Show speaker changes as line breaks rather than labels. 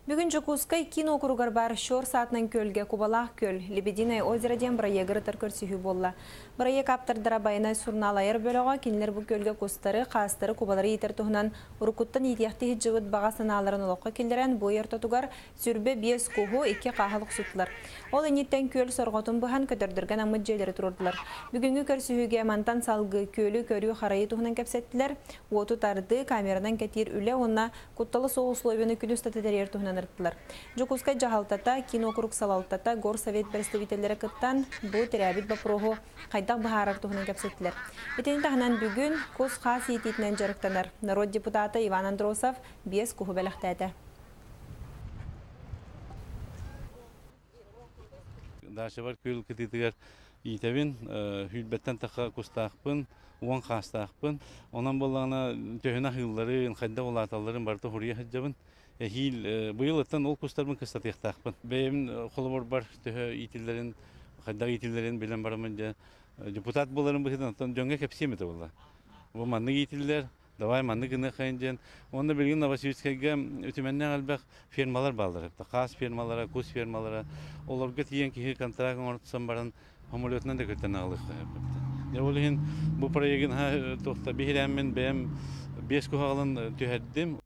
Бүгүн Дьокуускай киин уокуругар баар Щорс аатынан күөлгэ Кубалаах күөл, Лебединое озеро диэн бырайыагы ырытар көрсүһүү буолла. Бырайыак ааптардара Байанай сурунаал айар бөлөҕө кинилэр бу күөлгэ кустары, хаастары, кубалары иитэр туһунан уруккуттан иитиэхтии сылдьыбыт баҕа санааларын олоххо киллэрэн бу ый ортотугар 25 куһу, 2 хааһы олохсуттулар. Ол инниттэн күөл сорҕотун быһан көтөрдөргө анаммыт дьиэлэри туруордулар. Бүгүҥҥү көрсүһүүгэ мантан салгыы күөлү көрүү-харайыы туһунан кэпсэттилэр, уоту тардыы, камеранан кэтиир үлэ уонна куттала суох условияны күн устата тэрийэр туһунан ырыттылар. Дьокуускай дьаһалтата, киин уокурук салалтата, горсовет представителлэрэ кыттан бу тирээбит боппуруоһу хайдах быһаарар туһунан кэпсэттилэр. Итини таһынан бүгүн кус-хаас иитиитинэн дьарыктанар норуот депутата Иван Андросов 5 куһу бэлэхтээтэ.
Дачабар күөл кытыытыгар иитэбин, сүүрбэттэн тахха кустаахпын, 10 хаастаахпын. Онон буоллаҕына төһөнө аһыылларын, хайдах улааталларын барыта суруйа сылдьабын. Эһиил быйыл ыттан ол кустарбын кыстатыахтаахпын. Бэйэм холобурбар төһө иитиллэрин, хайдах иитиллэрин билэн бараммын дьэ депутат буоларым быһыытынан оттон дьоҥҥо кэпсиэм этэ буолла. Бу маннык иитиллэр, давай маннык гыныаххайын диэн. Уонна билигин Новосибирскайга үтүмэннээх элбэх фермалар бааллар. Хаас фермалара, кус фермалара. Олорго тиийэн киһи контракт оҥорсон баран самолетунан да көтөн аҕалыахха сөп. Дьэ ол иһин бу проегын туохта биһирээммин бэйэм 5 куһаҕалын түһэрдим.